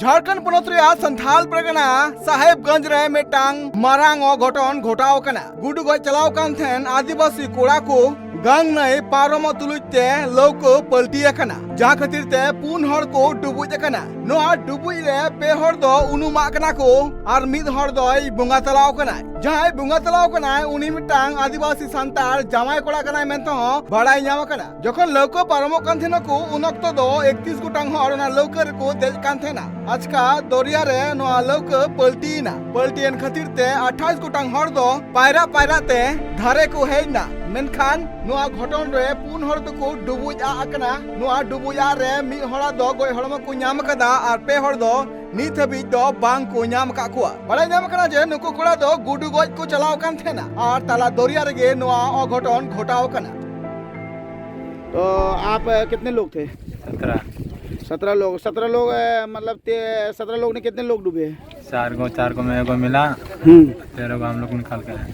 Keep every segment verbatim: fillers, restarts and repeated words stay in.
ᱡᱷᱟᱲᱠᱷᱚᱸᱰ ᱯᱚᱱᱚᱛ ᱨᱮᱭᱟᱜ ᱥᱟᱱᱛᱷᱟᱞ ᱯᱟᱨᱜᱟᱱᱟ ᱥᱟᱦᱮᱵᱽᱜᱚᱸᱡᱽ ᱨᱮ ᱢᱤᱫᱴᱟᱝ ᱢᱟᱨᱟᱝ ᱚᱜᱷᱚᱴᱚᱱ ᱜᱷᱚᱴᱟᱣ ᱟᱠᱟᱱᱟ᱾ ᱜᱩᱰᱩ ᱜᱚᱡ ᱪᱟᱞᱟᱣ ᱠᱟᱱ ᱛᱟᱦᱮᱸᱱ ᱟᱹᱫᱤᱵᱟᱹᱥᱤ ᱠᱚᱲᱟ ᱠᱚ ᱜᱟᱝ ᱱᱟᱹᱭ ᱯᱟᱨᱚᱢᱚᱜ ᱛᱩᱞᱩᱡ ᱛᱮ ᱞᱟᱹᱣᱠᱟᱹ ᱯᱟᱹᱞᱴᱤ ᱟᱠᱟᱱᱟ, ᱡᱟᱦᱟᱸ ᱠᱷᱟᱹᱛᱤᱨ ᱛᱮ ᱯᱩᱱ ᱦᱚᱲ ᱠᱚ ᱰᱩᱵᱩᱡ ᱟᱠᱟᱱᱟ᱾ ᱱᱚᱣᱟ ᱰᱩᱵᱩᱡ ᱨᱮ ᱯᱮ ᱦᱚᱲ ᱫᱚ ᱩᱱᱩᱢᱟᱜ ᱠᱟᱱᱟ ᱠᱚ ᱟᱨ ᱢᱤᱫ ᱦᱚᱲ ᱫᱚᱭ ᱵᱚᱸᱜᱟ ᱛᱟᱞᱟᱣ ᱟᱠᱟᱱᱟ᱾ ᱡᱟᱦᱟᱸᱭ ᱵᱚᱸᱜᱟ ᱛᱟᱞᱟᱣ ᱟᱠᱟᱱᱟᱭ, ᱩᱱᱤ ᱢᱤᱫᱴᱟᱝ ᱟᱹᱫᱤᱵᱟᱹᱥᱤ ᱥᱟᱱᱛᱟᱲ ᱡᱟᱶᱟᱭ ᱠᱚᱲᱟ ᱠᱟᱱᱟᱭ ᱢᱮᱱᱛᱮ ᱦᱚᱸ ᱵᱟᱲᱟᱭ ᱧᱟᱢ ᱟᱠᱟᱱᱟ᱾ ᱡᱚᱠᱷᱚᱱ ᱞᱟᱹᱣᱠᱟᱹ ᱯᱟᱨᱚᱢᱚᱜ ᱠᱟᱱ ᱛᱟᱦᱮᱱᱟᱠᱚ, ᱩᱱ ᱚᱠᱛᱚ ᱫᱚ ᱮᱠᱛᱤᱥ ᱜᱚᱴᱟᱝ ᱦᱚᱲ ᱚᱱᱟ ᱞᱟᱹᱣᱠᱟᱹ ᱨᱮᱠᱚ ᱫᱮᱡ ᱠᱟᱱ ᱛᱟᱦᱮᱱᱟ᱾ ᱟᱪᱠᱟ ᱫᱚᱨᱭᱟ ᱨᱮ ᱱᱚᱣᱟ ᱞᱟᱹᱣᱠᱟᱹ ᱯᱟᱹᱞᱴᱤᱭᱮᱱᱟ᱾ ᱯᱟᱹᱞᱴᱤᱭᱮᱱ ᱠᱷᱟᱹᱛᱤᱨ ᱛᱮ ᱟᱴᱷᱟᱥ ᱜᱚᱴᱟᱝ ᱦᱚᱲ ᱫᱚ ᱯᱟᱭᱨᱟ ᱯᱟᱭᱨᱟ ᱛᱮ ᱫᱷᱟᱨᱮ ᱠᱚ ᱦᱮᱡ ᱮᱱᱟ᱾ ᱢᱮᱱᱠᱷᱟᱱ ᱱᱚᱣᱟ ᱜᱷᱚᱴᱚᱱ ᱨᱮ ᱯᱩᱱ ᱦᱚᱲ ᱫᱚᱠᱚ ᱰᱩᱵᱩᱡ ᱟᱜ ᱟᱠᱟᱱᱟ᱾ ᱱᱚᱣᱟ ᱰᱩᱵᱩᱡ ᱟᱜ ᱨᱮ ᱢᱤᱫ ᱦᱚᱲᱟᱜ ᱫᱚ ᱜᱚᱡ ᱦᱚᱲᱢᱚ ᱠᱚ ᱧᱟᱢ ᱟᱠᱟᱫᱟ ᱟᱨ ᱯᱮ ᱦᱚᱲ ᱫᱚ ᱱᱤᱛ ᱦᱟᱹᱵᱤᱡ ᱫᱚ ᱵᱟᱝ ᱠᱚ ᱧᱟᱢ ᱟᱠᱟᱫ ᱠᱚᱣᱟ᱾ ᱵᱟᱲᱟᱭ ᱧᱟᱢ ᱟᱠᱟᱱᱟ ᱡᱮ ᱱᱩᱠᱩ ᱠᱚᱲᱟ ᱫᱚ ᱜᱩᱰᱩ ᱜᱚᱡ ᱠᱚ ᱪᱟᱞᱟᱣ ᱟᱠᱟᱱ ᱛᱟᱦᱮᱱᱟ ᱟᱨ ᱛᱟᱞᱟ ᱫᱚᱨᱭᱟ ᱨᱮᱜᱮ ᱱᱚᱣᱟ ᱚᱜᱷᱚᱴᱚᱱ ᱜᱷᱚᱴᱟᱣ ᱟᱠᱟᱱᱟ᱾ तो आप अ, कितने लोग थे? सत्रह। सत्रह लोग। सत्रह लोग, अ, मतलब ते सत्रह लोग ने कितने लोग डूबे? चार गो, चार गो में एगो मिला। हम्म। तेरह गो हम लोग निकाल के आए।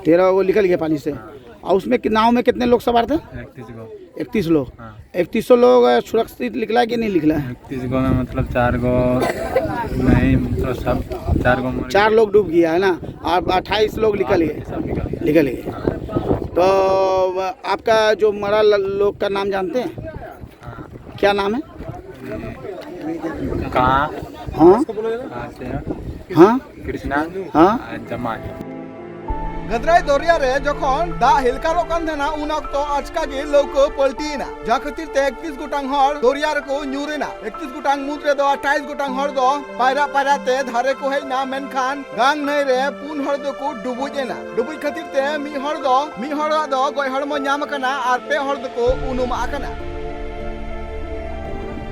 तेरह गो निकल गया पानी से। हाँ। और उसमें कि-, नाव में कितने लोग सवार थे? इकतीस गो। इकतीस लोग। हाँ। इकतीस लोग, अ, सुरक्षित निकला कि नहीं निकला? इकतीस गो में मतलब चार गो नहीं, मतलब सब चार गो मर चार गए। लोग डूब गया है ना, और अट्ठाईस लोग निकल गए। सब निकल गए। निकल गए। तो, अ, आपका जो मरा ल-, लोग का नाम जानते हैं? हाँ। क्या नाम है? कहाँ? हाँ? कहाँ से है? हाँ? कृष्णा? हाँ? आ, जमाल। ᱜᱟᱫᱽᱨᱟᱭ ᱫᱚᱨᱭᱟ ᱨᱮ ᱡᱚᱠᱷᱚᱱ ᱫᱟᱜ ᱦᱮᱞᱠᱟᱣᱚᱜ ᱠᱟᱱ ᱛᱟᱦᱮᱱᱟ, ᱩᱱ ᱚᱠᱛᱚ ᱟᱪᱠᱟ ᱜᱮ ᱞᱟᱹᱣᱠᱟᱹ ᱯᱟᱹᱞᱴᱤᱭᱮᱱᱟ, ᱡᱟᱦᱟᱸ ᱠᱷᱟᱹᱛᱤᱨ ᱛᱮ ᱮᱠᱛᱤᱥ ᱜᱚᱴᱟᱝ ᱦᱚᱲ ᱫᱚᱨᱭᱟ ᱨᱮᱠᱚ ᱧᱩᱨ ᱮᱱᱟ᱾ ᱮᱠᱛᱤᱥ ᱜᱚᱴᱟᱝ ᱢᱩᱫᱽ ᱨᱮᱫᱚ ᱟᱴᱷᱟᱭᱤᱥ ᱜᱚᱴᱟᱝ ᱦᱚᱲ ᱫᱚ ᱯᱟᱭᱨᱟ ᱯᱟᱭᱨᱟ ᱛᱮ ᱫᱷᱟᱨᱮ ᱠᱚ ᱦᱮᱡ ᱮᱱᱟ, ᱢᱮᱱᱠᱷᱟᱱ ᱜᱟᱝ ᱱᱟᱹᱭ ᱨᱮ ᱯᱩᱱ ᱦᱚᱲ ᱫᱚᱠᱚ ᱰᱩᱵᱩᱡ ᱮᱱᱟ᱾ ᱰᱩᱵᱩᱡ ᱠᱷᱟᱹᱛᱤᱨ ᱛᱮ ᱢᱤᱫ ᱦᱚᱲ ᱫᱚ, ᱢᱤᱫ ᱦᱚᱲᱟᱜ ᱫᱚ ᱜᱚᱡ ᱦᱚᱲᱢᱚ ᱧᱟᱢ ᱟᱠᱟᱱᱟ ᱟᱨ ᱯᱮ ᱦᱚᱲ ᱫᱚᱠᱚ ᱩᱱᱩᱢ ᱟᱠᱟᱱᱟ᱾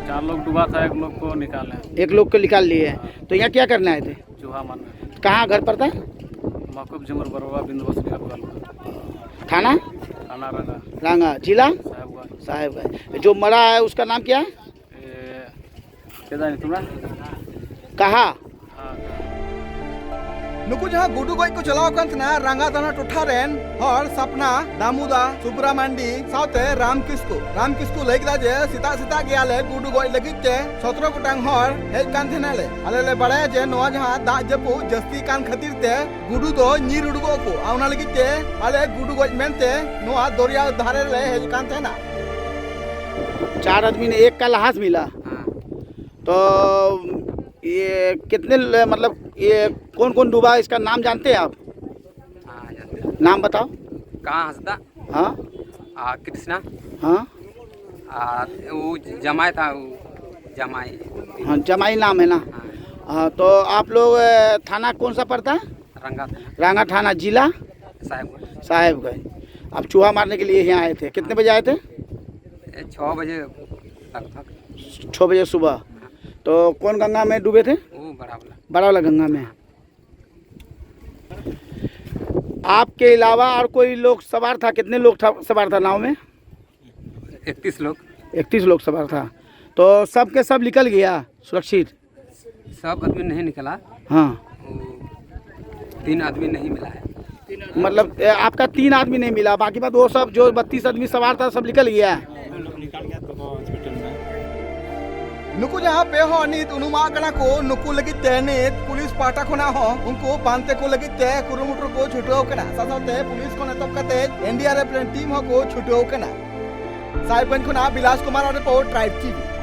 चार लोग डूबा था, एक लोग को निकाले। एक लोग को निकाल लिए। तो यहाँ क्या करने आए थे? चूहा मारने। कहाँ घर पड़ता है? मकुब झुमर बरवा बिंदु बस निकल गल। थाना? थाना रंगा। रंगा। जिला? साहेबगंज। साहेबगंज। जो मरा है उसका नाम क्या है? ए, केदा नहीं तुम्हारा? कहा? हाँ, हाँ। ᱱᱩᱠᱩ ᱡᱟᱦᱟᱸ ᱜᱩᱰᱩ ᱜᱚᱡ ᱠᱚ ᱪᱟᱞᱟᱣ ᱟᱠᱟᱱ ᱛᱟᱦᱮᱱᱟ ᱨᱟᱸᱜᱟ ᱫᱟᱱᱟ ᱴᱚᱴᱷᱟ ᱨᱮᱱ ᱦᱚᱲ ᱥᱟᱯᱱᱟ, ᱫᱟᱢᱩᱫᱟ, ᱥᱩᱵᱽᱨᱟ ᱢᱟᱱᱰᱤ ᱥᱟᱶᱛᱮ ᱨᱟᱢ ᱠᱤᱥᱠᱩ᱾ ᱨᱟᱢ ᱠᱤᱥᱠᱩ ᱞᱟᱹᱭ ᱠᱮᱫᱟ ᱡᱮ ᱥᱮᱛᱟᱜ ᱥᱮᱛᱟᱜ ᱜᱮ ᱟᱞᱮ ᱜᱩᱰᱩ ᱜᱚᱡ ᱞᱟᱹᱜᱤᱫ ᱛᱮ ᱥᱚᱛᱨᱚ ᱜᱚᱴᱟᱝ ᱦᱚᱲ ᱦᱮᱡ ᱠᱟᱱ ᱛᱟᱦᱮᱱᱟᱞᱮ᱾ ᱟᱞᱮ ᱞᱮ ᱵᱟᱲᱟᱭᱟ ᱡᱮ ᱱᱚᱣᱟ ᱡᱟᱦᱟᱸ ᱫᱟᱜ ᱡᱟᱹᱯᱩᱫ ᱡᱟᱹᱥᱛᱤ ᱠᱟᱱ ᱠᱷᱟᱹᱛᱤᱨ ᱛᱮ ᱜᱩᱰᱩ ᱫᱚ ᱧᱤᱨ ᱩᱰᱩᱠᱚᱜ ᱟᱠᱚ, ᱟᱨ ᱚᱱᱟ ᱞᱟᱹᱜᱤᱫ ᱛᱮ ᱟᱞᱮ ᱜᱩᱰᱩ ᱜᱚᱡ ᱢᱮᱱᱛᱮ ᱱᱚᱣᱟ ᱫᱚᱨᱭᱟ ᱫᱷᱟᱨᱮ ᱞᱮ ᱦᱮᱡ ᱠᱟᱱ ᱛᱟᱦᱮᱱᱟ᱾ चार आदमी ने एक का लाश मिला। हाँ। तो ये कितने ल-, मतलब ये कौन कौन डूबा, इसका नाम जानते हैं आप? हाँ, जानते हैं। नाम बताओ। कहाँ हंसदा? हाँ। आ, कृष्णा। हाँ। आ, वो जमाई था, वो जमाई। हाँ, जमाई नाम है ना? हाँ। हाँ, तो आप लोग, अ, थाना कौन सा पड़ता है? रंगा थाना। रांगा थाना, जिला? साहेबगंज। साहेबगंज। आप चूहा मारने के लिए यहाँ आए थे, कितने बजे आए थे? ये छः बजे लगभग। छः बजे सुबह। तो कौन गंगा में डूबे थे? वो बड़ा वाला। बड़ा वाला गंगा में। आपके अलावा और कोई लोग सवार था? कितने लोग था, सवार था नाव में? इकतीस लोग। इकतीस लोग सवार था। तो सब के सब निकल गया सुरक्षित? सब आदमी नहीं निकला। हाँ। वो तीन आदमी नहीं मिला है। मतलब, ए, आपका तीन आदमी नहीं मिला, बाकी बात वो सब जो बत्तीस आदमी सवार था, सब निकल गया? ᱱᱩᱠᱩ ᱡᱟᱦᱟᱸ ᱯᱮ ᱦᱚᱲ ᱱᱤᱛ ᱩᱱᱩᱢᱟᱜ ᱠᱟᱱᱟ ᱠᱚ, ᱱᱩᱠᱩ ᱞᱟᱹᱜᱤᱫ ᱛᱮ ᱱᱤᱛ ᱯᱩᱞᱤᱥ ᱯᱟᱦᱴᱟ ᱠᱷᱚᱱᱟᱜ ᱦᱚᱸ ᱩᱱᱠᱩ ᱯᱟᱱᱛᱮ ᱠᱚ ᱞᱟᱹᱜᱤᱫ ᱛᱮ ᱠᱩᱨᱩᱢᱩᱴᱩ ᱨᱮᱠᱚ ᱪᱷᱩᱴᱟᱹᱣ ᱠᱟᱱᱟ᱾ ᱥᱟᱶ ᱥᱟᱶᱛᱮ ᱯᱩᱞᱤᱥ ᱠᱷᱚᱱ ᱮᱛᱚᱦᱚᱵ ᱠᱟᱛᱮ ᱮᱱᱰᱤᱟᱨᱮᱯᱷ ᱨᱮᱱ ᱴᱤᱢ ᱦᱚᱸᱠᱚ ᱪᱷᱩᱴᱟᱹᱣ ᱠᱟᱱᱟ᱾ ᱥᱟᱦᱮᱵᱽᱜᱚᱸᱡᱽ ᱠᱷᱚᱱᱟᱜ ᱵᱤᱞᱟᱥ ᱠᱩᱢᱟᱨ ᱨᱤᱯᱳᱨᱴ, ᱴᱨᱟᱭᱤᱵᱽ ᱴᱤᱵᱷᱤ᱾